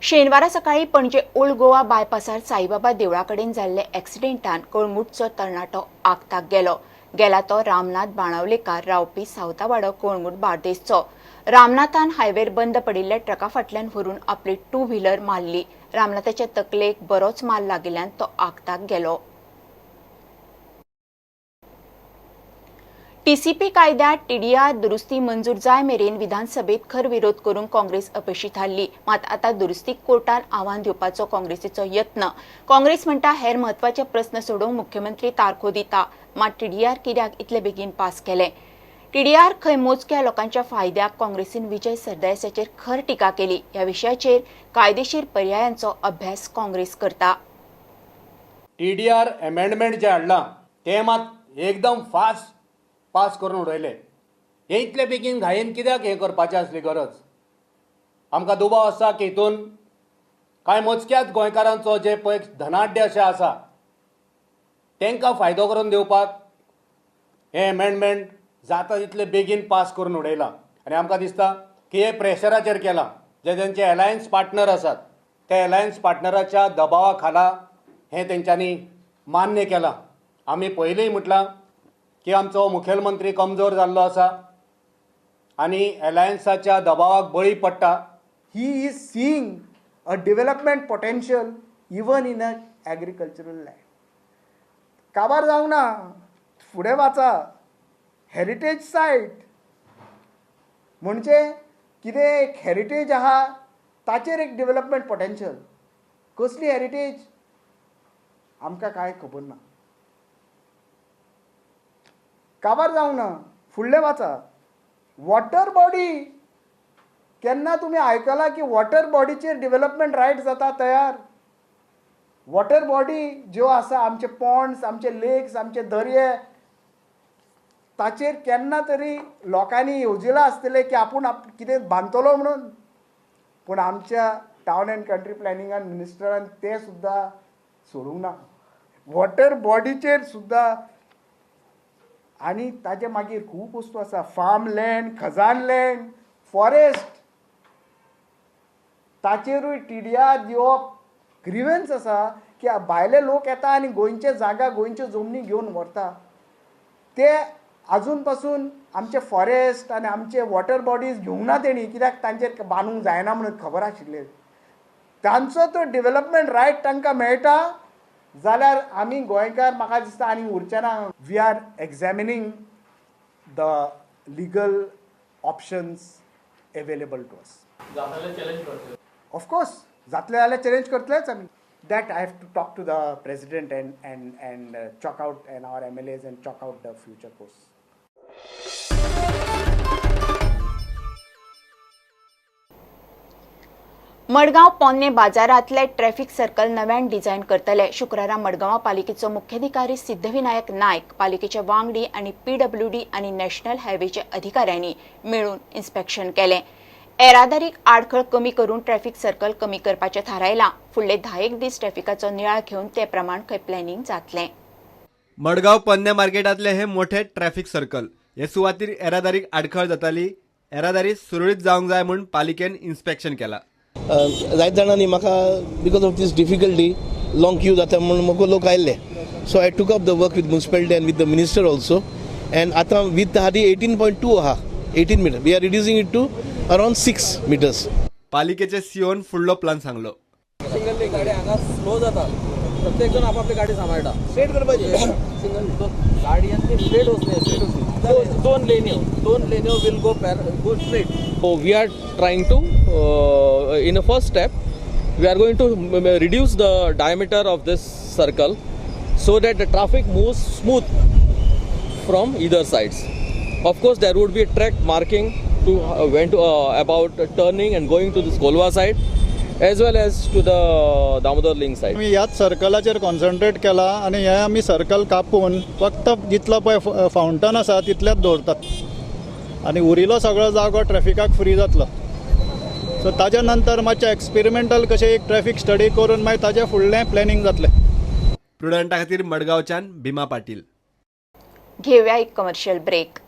शेनवारा सकाळी पणजे ओल्ड गोवा बायपासार साईबाबा देवळा कडेन जाल्ले एक्सिडेंटान कळंगूटचो तरणाटो आगताक गेलो. गेला तो रामनाथ बाणावलेकार, रावपी सावतावाडो, कळंगूट बार्देसचो. रामनाथान हायवेर बंद पडिल्ल्या ट्रका फाटल्यान व्हरून आपली टू व्हिलर मारली. रामनाथाच्या तकलेक बरोच मार लागिल्ल्यान तो आगताक गेलो. टीसीपी कायद्यात टीडीआर दुरुस्ती मंजूर जाय मेरेन विधानसभेत खर विरोध करून काँग्रेस अपेशी थारली. मात आता दुरुस्तीक कोर्टान आव्हान दिवपाचो काँग्रेसीचो यत्न. काँग्रेस म्हणटा, हेर म्हत्वाचे प्रस्न सोडोवंक मुख्यमंत्री तारखो दिता, मात टीडीआर कित्याक इतले बेगीन पास केले? टीडीआर खंय मोजक्या लोकांच्या फायद्याक. काँग्रेसीन विजय सरदेसायाचेर खर टिका केली. ह्या विशयाचेर कायदेशीर पर्यायांचो अभ्यास काँग्रेस करता. टीडीआर एमेंडमेंट जें हाडलां तें मात एकदम फास्ट पास करून उडयले. हे इतले बेगीन घायेन कित्याक हें करपाचें आसली गरज? आमकां दुबाव आसा की हितून कांय मोजक्याच गोंयकारांचो जे पळय धनाढ्य अशे आसा तांकां फायदो करून दिवपाक हें एमेंडमेंट जाता तितले बेगीन पास करून उडयलां. आनी आमकां दिसता की हे प्रेशराचेर केलां. जे तेंचे एलायन्स पार्टनर आसात त्या एलायन्स पार्टनराच्या दबावा खाला हें तेंच्यांनी मान्य केलां. आमी पयलींय म्हटलां की आमचो मुखेलमंत्री कमजोर जाल्लो आसा आनी एलायन्साच्या दबावाक बळी पडटा. He is seeing a development potential even in a agricultural land. काबार जावंक ना, फुडें वाचा. हेरिटेज सायट म्हणजे कितें? एक हेरिटेज आहा, ताचेर एक डेव्हलपमेंट पोटेन्शियल. कसली हेरिटेज आमकां कांय खबर ना. काबार जावंक ना, फुडलें वाचा. Water body. केन्ना तुमी आयकलां की वॉटर बॉडीचेर डेव्हलपमेंट रायट जाता तयार? वॉटर बॉडी ज्यो आसा, आमचे पॉन्ड्स, आमचे लेक्स, आमचे दर्ये, ताचेर केन्ना तरी लोकांनी येवजिलां आसतलें की आपूण कितें बांदतलो म्हणून? पूण आमच्या टावन अँड कंट्री प्लॅनिंगान मिनिस्टरान तें सुद्दां सोडूंक ना, वॉटर बॉडीचेर सुद्दां. आनी ताजे मागीर खूब वस्तू आसा, फार्म लँड, खजान लँड, फॉरेस्ट, ताचेरूय टीडीआर दिवप. ग्रिवन्स आसा की भायले लोक येता आनी गोंयचे जागा, गोंयच्यो जमनी घेवन व्हरता. ते आजून पासून आमचे फॉरेस्ट आनी आमचे वॉटर बॉडीज घेवंक ना तेणी. कित्याक? तांचेर बांदूंक जायना म्हणून खबर आशिल्लें. तांचो तो डेव्हलपमेंट रायट तांकां मेळटा जाल्यार आमी गोंयकार म्हाका दिसता आनी उरचे ना. We are examining the legal options available to us. Of course, जातले जाल्यार चॅलेंज करतलेच आमी. That I have to talk to the president and chalk out and our MLAs and chalk out the future course. Madgaon पोन्ने बाजारांतले traffic circle नव्यान design करतले. शुक्रारा मडगांवा पालिकेचो मुख्याधिकारी सिद्धविनायक नायक, पालिकेचे वांगडी आनी पीडब्ल्यूडी आनी नॅशनल हायवेच्या अधिकाऱ्यांनी मेळून इन्स्पेक्शन केलें. येरादारीक आडखळ कमी करून ट्रॅफिक सर्कल कमी करपाचें थारायलां. फुडले 10 एक दीस ट्रॅफिकाचो नियाळ घेवन ते प्रमाण खंय प्लॅनिंग जातलें. मडगांव पोन्न्या मार्केटांतले हे मोठे ट्रॅफिक सर्कल. हे सुवातीर येरादारीक आडखळ जाताली. येरादारी सुरळीत जावंक जाय म्हूण पालिकेन इन्स्पेक्शन केला. जायते जाणांनी म्हाका because of this difficulty, long queue जाता म्हणून म्हाका लोक आयिल्ले. So I took up the work with municipality and with the minister also, and आतां विथ आहा ती 18.2 आहा, 18 meter. We are reducing it to around 6 meters. पालिकेचे सीओन फुडलो प्लान सांगलो. सिंगल लेन गाडी हांगा स्लो जाता. प्रत्येक जण आपापली गाडी सांबाळटा. स्ट्रेट करपाचें. सिंगल गाडी आनी ती स्ट्रेट वचना. दोन लेन्यो, दोन लेन्यो will go straight. So we are trying to, in a first step, we are going to reduce the diameter of this circle so that the traffic moves smooth from either sides. Of course, there would be a track marking to when to about turning and going to this Colva side as well as to the Damodar Link side. आमी ह्याच सर्कलाचेर concentrate केला आनी हे आमी circle कापून फक्त जितलो पळय फावंटन आसा तितलेच दवरतात आनी उरिल्लो सगळो जागो ट्रॅफिकाक फ्री जातलो. सो ताज्या नंतर मातशें एक्सपेरिमेंटल कशें एक ट्रॅफिक स्टडी करून मागीर ताजें फुडलें प्लॅनिंग जातलें. प्रुडंटा खातीर मडगांवच्यान भीमा पाटील. घेवया एक कमर्शियल ब्रेक.